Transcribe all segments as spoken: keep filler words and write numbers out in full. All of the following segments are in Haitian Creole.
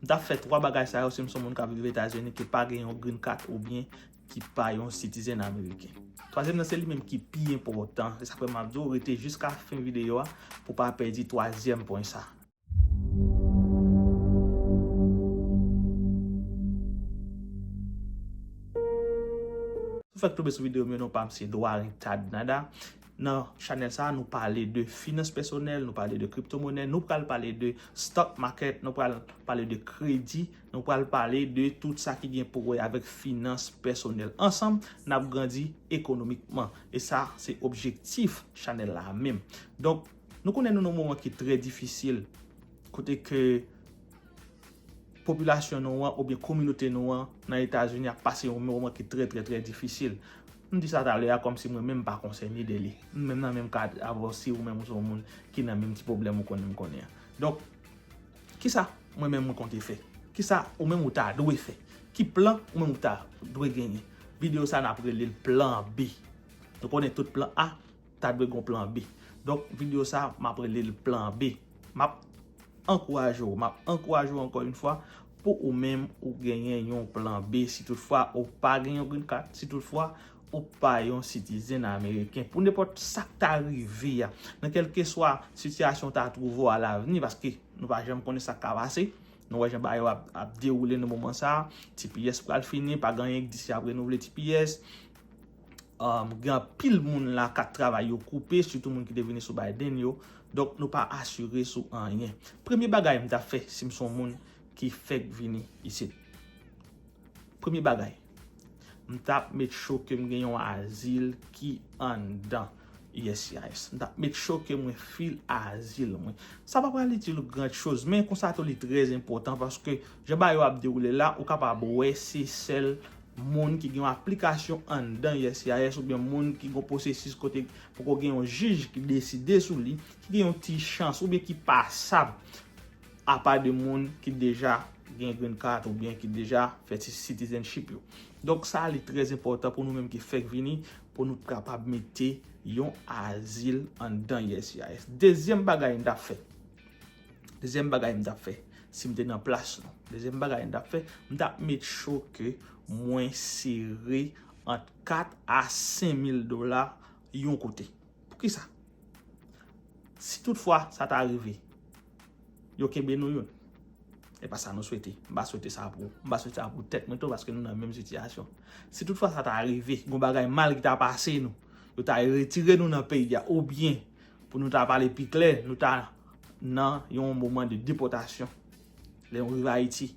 M t ap fè twa bagay sa yo si m se yon moun k ap viv Etazini ki pa gen yon green card oubyen ki pa yon citizen ameriken. Twazyèm nan se li menm ki pi enpòtan. Se sa k fè m ap di w rete jiska fen videyo a pou w pa pèdi twazyèm pwen sa. Si w fèk tonbe sou videyo m yo, non pa m se Dwarin Tad Nada. Nan chanèl sa a, nou pale de finans pèsonèl, nou pale de kriptomonè, nou pral pale de stock market, nou pral pale de kredi, nou pral pale de tout sa ki gen pou wè avèk finans pèsonèl. Ansanm, n ap grandi ekonomikman. E sa, se objektif chanèl la menm. Donk, nou konnen nou nan yon moman ki trè difisil, kote ke popilasyon nou an oubyen kominote nou an nan Etazini ap pase yon moman ki trè, trè, trè difisil. M di sa talè a kòmsi mwen menm m pa konsène de li. M menm nan menm kad avè w si ou menm ou se yon moun ki nan menm ti pwoblèm ou konnen m konnen an. Donk, kisa mwen menm mwen konte fè? Kisa ou menm ou ta dwe fè? Ki plan ou menm ou ta dwe genyen? Videyo sa n ap rele l plan B. Nou konnen tout plan A ta dwe gon plan B. Donk, videyo sa, m ap rele l plan B. M ap ankouraje w, m ap ankouraje w ankò yon fwa pou ou menm ou genyen yon plan B si toutfwa ou pa gen yon green card, si toutfwa ou pa yon citizen ameriken. Pou nenpòt sa k ta rive a, nan kèlkeswa sitiyasyon w ta twouve w alavni, paske nou pa janm konnen sa k ka pase. Nou wè jan bagay yo ap, ap dewoule nan moman sa a. T P S pral fini, pa gen anyen ki di si y ap renouvle T P S. Um, gen anpil moun la kat travay yo koupe, sitou moun ki te vini sou Biden yo. Donk, nou pa asire sou anyen. Premye bagay m t ap fè si m se yon moun ki fèk vini isit. Premye bagay, m t ap make sure ke m gen yon azil ki anndan U S C I S. M t ap make sure ke mwen fil azil mwen. Sa pa pral itil ou gran choz, men konsa tou li trè enpòtan paske jan bagay yo ap dewoule la, ou kapab wè se sèl moun ki gen yon aplikasyon anndan U S C I S oubyen moun ki gen yon pwosesis kote poko gen yon jij ki deside sou li, ki gen yon ti chans oubyen ki pasab apa de moun ki deja gen green card oubyen ki deja fè ti citizenship yo. Donk sa li trè enpòtan pou nou menm ki fèk vini, pou nou kapab mete yon azil anndan U S C I S. Dezyèm bagay m t ap fè, dezyèm bagay m t ap fè, si m te nan plas nou, dezyèm bagay m t ap fè, m t ap make sure ke mwen sere ant kat a senk mil dola yon kote. Poukisa? Si toutfwa sa ta rive, yo kenbe nou youn. E pa sa nou swete. M pa swete sa pou, m pa swete sa pou tèt mwen tou, paske nou nan menm sitiyasyon. Si toutfwa sa ta rive, gon bagay mal ki ta pase nou, yo ta retire nou nan peyi a, oubyen, pou nou ta pale pi klè, nou ta nan yon moman de depòtasyon. Lè nou rive Ayiti,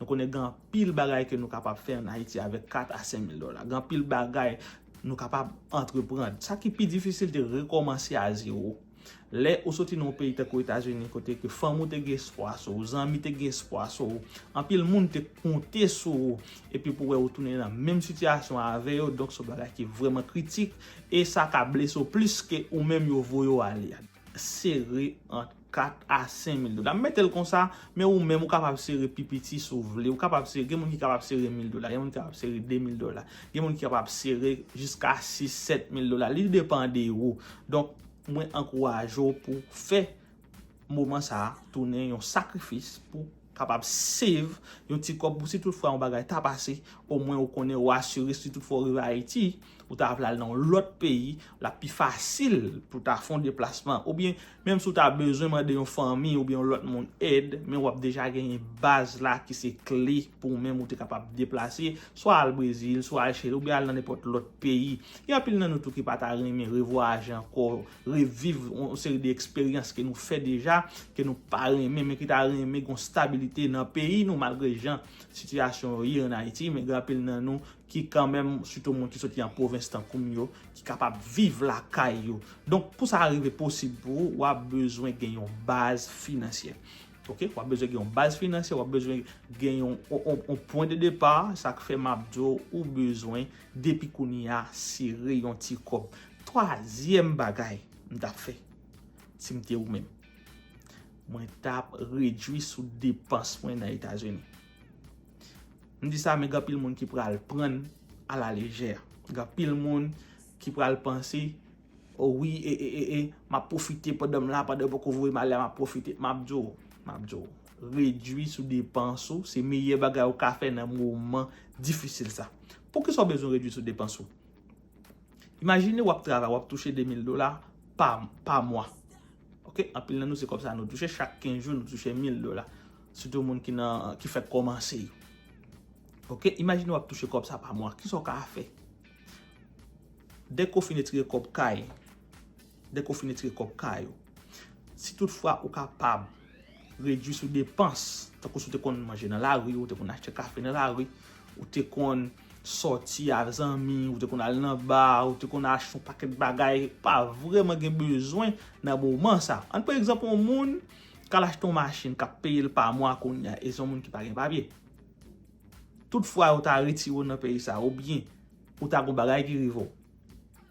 nou konnen gen anpil bagay ke nou kapab fè ann Ayiti avèk kat a senk mil dola. Gen anpil bagay nou kapab antreprann. Sa ki pi difisil, te rekòmanse a zewo. Lè ou soti nan yon peyi tankou Etazini, kote ke fanmi w te gen espwa sou ou, zanmi te gen espwa sou ou, anpil moun te konte sou ou, epi pou wè ou tounen nan menm sitiyasyon avè yo, donk se yon bagay ki vrèman kritik, e sa ka blese w plis ke ou menm yo voye w ale a. Sere ant kat a senk mil dola. M mete l konsa, men ou menm ou kapab sere pi piti si w vle. Ou kapab sere, gen moun ki kapab sere mil dola, gen moun ki kapab sere de mil dola, gen moun ki kapab sere jiska sis, sèt mil dola. Li depann de ou. Donk, mwen ankouraje w pou fè moman sa a tounen yon sakrifis pou kapab save yon ti kòb pou si toutfwa yon bagay ta pase, omwen ou konnen ou asire si toutfwa ou rive Ayiti, ou ta vle al nan yon lòt peyi, l ap pi fasil pou ta fè yon deplasman. Oubyen, menm si w ta bezwen mande yon fanmi oubyen yon lòt moun èd, men w ap deja genyen baz la ki se kle pou ou menm ou te kapab deplase, swa al Brezil, swa al Chili, oubyen al nan nenpòt lòt peyi. Gen anpil nan nou tou ki pa ta renmen revwayaje ankò, reviv yon seri de eksperyans ke nou fè deja, ke nou pa renmen, men ki ta renmen gen yon stabilite nan peyi nou, malgre jan sitiyasyon yo ye ann Ayiti, men gen anpil nan nou ki kanmenm, sitou moun ki soti an pwovens tankou m yo, ki kapab viv lakay yo. Donk, pou sa rive posib pou ou, w ap bezwen gen yon baz finansyè. Oke? W ap bezwen gen yon baz finansyè, w ap bezwen gen yon, yon, yon, yon pwen de depa, sa k fè m ap di w, ou bezwen, depi kounye a, sere yon ti kòb. Twazyèm bagay m t ap fè, si m te ou menm, mwen t ap redui sou depans mwen nan Etazini. M di sa, men gen anpil moun ki pral pran l alalejè. Gen anpil moun ki pral panse, o wi, e, e, e, e, m ap pwofite pandan m la, pandan yo poko voye m ale a, m ap pwofite. M ap di w, m ap di w, Redwi sou depans ou, se meyè bagay ou ka fè nan moman difisil sa. Poukisa w bezwen redwi sou depans ou? Imajine w ap travay, w ap touche de mil dola pa, pa mwa. Ok? Anpil nan nou se kòb sa nou touche, chak kenz jou nou touche mil dola. Sitou moun ki nan, ki fèk kòmanse yo. Ok? Imajine w ap touche kòb sa pa mwa. Kisa w ka fè? Dèk ou fin retire kòb kay, dèk ou fin retire kòb kay ou, si toutfwa ou kapab redwi sou depans, tankou si w te konn manje nan lari, ou te konn achte kafe nan lari, ou te konn sòti ak zanmi, ou te konn al nan ba, ou te konn achte yon pakèt bagay, pa vrèman gen bezwen nan moman sa. Ann pran egzanp yon moun k al achte yon machin k ap peye l pa mwa kounye a, e se yon moun ki pa gen papye. Toutfwa yo ta retire w nan peyi sa, oubyen ou ta gon bagay ki rive w,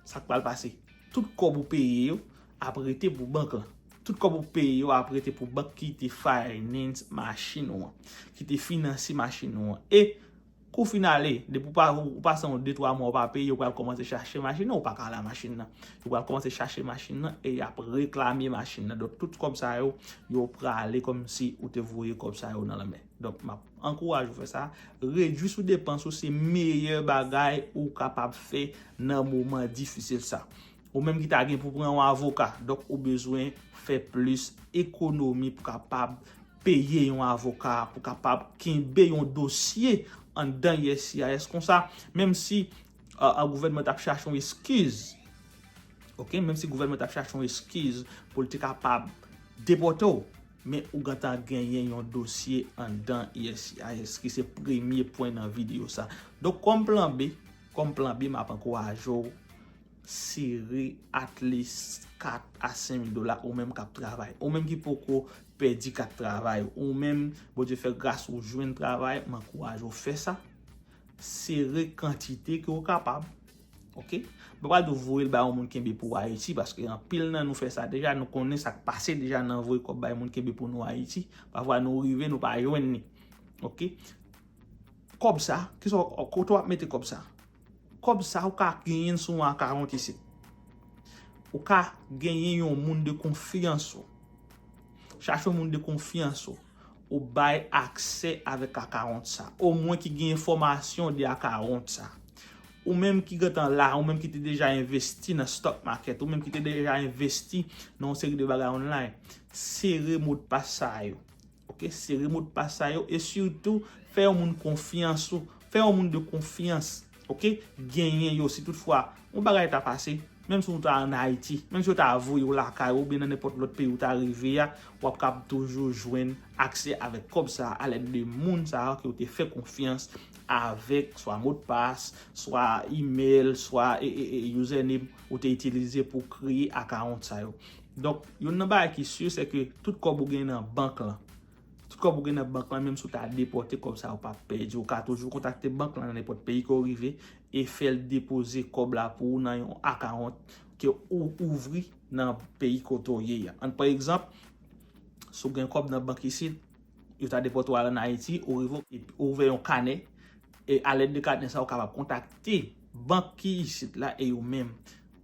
sa k pral pase? Tout kòb ou peye yo ap rete pou bank lan. Tout kòb ou peye yo ap rete pou bank ki te finance machin ou an, ki te finanse machin ou an. E kou fin ale, depi ou pa, ou pase yon de twa mwa ou pa peye, yo pral kòmanse chache machin nan, ou pa ka al a machin nan. Yo pral kòmanse chache machin nan e y ap reklame machin nan. Donk, tout kòb sa yo, yo prale kòmsi ou te voye kòb sa yo nan lanmè. Donk, m ap ankouraje w fè sa. Redwi sou depans ou se meyè bagay ou kapab fè nan moman difisil sa. Ou menm ki ta gen pou pran yon avoka, donk ou bezwen fè plis ekonomi pou kapab peye yon avoka, pou kapab kenbe yon dosye anndan U S C I S konsa, menm si uh, gouvènman t ap chache yon eskiz, ok, menm si gouvènman t ap chache yon eskiz pou l te kapab depòte w, men ou gentan genyen yon dosye anndan U S C I S ki se premye pwen nan videyo sa. Donk, kòm plan B, kòm plan B, m ap ankouraje w sere at least kat a senk mil dola ou menm k ap travay. Ou menm ki poko pèdi kat travay, ou menm Bondye fè gras ou jwenn travay, m ankouraje w fè sa. Sere kantite ke w kapab. Ok? M pa pral di w voye l bay yon moun kenbe pou Ayiti, paske anpil nan nou fè sa deja, nou konnen sa k pase deja nan voye kòb bay moun kenbe pou nou Ayiti. Pafwa nou rive, nou pa jwenn li. Ok? Kòb sa, kisa w, kote w ap mete kòb sa? Kòb sa, ou ka genyen l sou yon akawont isit. Ou ka genyen yon moun de konfyans ou. Chache yon moun de konfyans ou. Ou bay aksè avèk akawont sa. Omwen ki gen enfòmasyon de akawont sa. Ou menm ki gentan la, ou menm ki te deja envesti nan stock market, ou menm ki te deja envesti nan yon seri de bagay online, sere modpas sa yo. Ok, sere modpas sa yo e sitou fè yon moun konfyans ou, fè yon moun de konfyans, ok, genyen yo si toutfwa yon bagay ta pase, menm si w ta ann Ayiti, menm si yo ta voye w lakay ou oubyen nan nenpòt lòt peyi w ta rive a, w ap kab toujou jwenn aksè avèk kòb sa a alèd de moun sa a ke w te fè konfyans avèk swa modpas, swa email, swa e, e, e, username ou te itilize pou kreye akawont sa yo. Donk, youn nan bagay ki si, se ke tout kòb ou gen nan bank lan, tout kòb ou gen nan bank lan, menm si w ta depòte kòb sa yo p ap pèdi. Ou ka toujou kontakte bank lan nan nenpòt peyi ke w rive e fè l depoze kòb la pou ou nan yon akawont ke ou ouvri nan peyi kote w ye a. Ann pran egzanp, si w gen kòb nan bank isit, yo ta depòte w al ann Ayiti, ou rive, ou ouvè yon kanè, e alèd de kanè sa, ou kapab kontakte bank ki isit la e yo menm,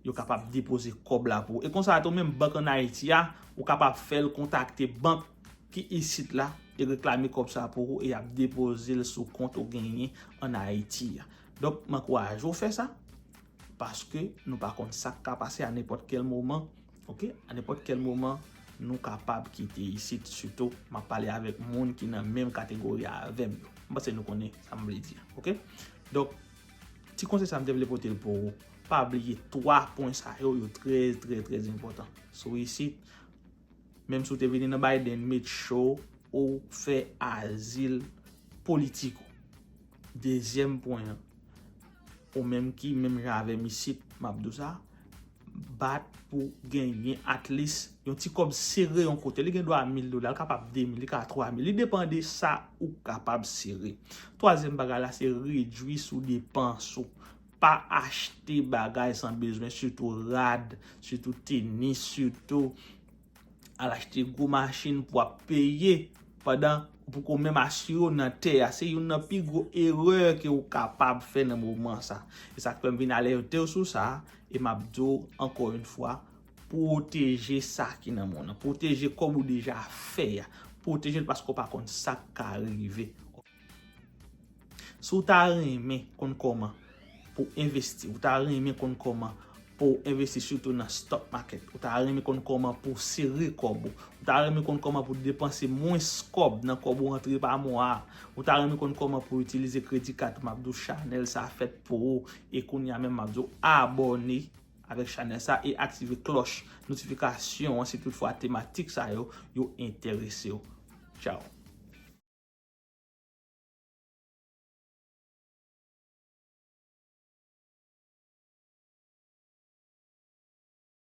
yo kapab depoze kòb la pou ou. E konsa tou menm, bank ann Ayiti a, ou kapab fè l kontakte bank ki isit la e reklame kòb sa pou ou e y ap depoze l sou kont ou genyen ann Ayiti a. Donk, m ankouraje w fè sa, paske nou pa konn sa k ka pase a nenpòt kèl moman. Ok? A nenpòt kèl moman, nou kapab kite isit, sitou m ap pale avèk moun ki nan menm kategori avè m yo. M panse nou konnen sa m vle di a. Ok? Donk, ti konsèy sa m te vle pote l pou ou. Pa bliye twa pwen sa yo, yo trè, trè, trè enpòtan. Si w isit, menm si w te vini nan Biden, make sure ou fè azil politik ou. Dezyèm pwen an, ou menm ki menm jan avè m isit, m ap di w sa, bat pou genyen at least yon ti kòb sere yon kote. Li gen dwa mil dola, li kapab de mil, li ka twa mil. Li depann de sa ou kapab sere. Twazyèm bagay la, se redwi sou depans ou. Pa achte bagay san bezwen, sitou rad, sitou tenis, sitou al achte gwo machin pou w ap peye pandan ou poko menm asire w nan tè a. Se youn nan pi gwo erè ke w kapab fè nan moman sa. E sa k fè m vin alète w sou sa, e m ap di w ankò yon fwa, pwoteje sa ki nan men w nan. Pwoteje kòb ou deja fè a. pwoteje l paske w pa konn sa k ka rive. Si w ta renmen konn kòman pou w envesti, ou ta renmen konn kòman pou w envesti sitou nan stock market, ou ta renmen konn kòman pou w sere kòb ou, ou ta renmen konn kòman pou w depanse mwens kòb nan kòb ou antre pa mwa a, ou ta renmen konn kòman pou w itilize kredi kat, m ap di w chanèl sa fèt pou ou. E kounye a menm m ap di w abòne avèk chanèl sa e aktive klòch notifikasyon an si toutfwa tematik sa yo, yo enterese w. Tchao.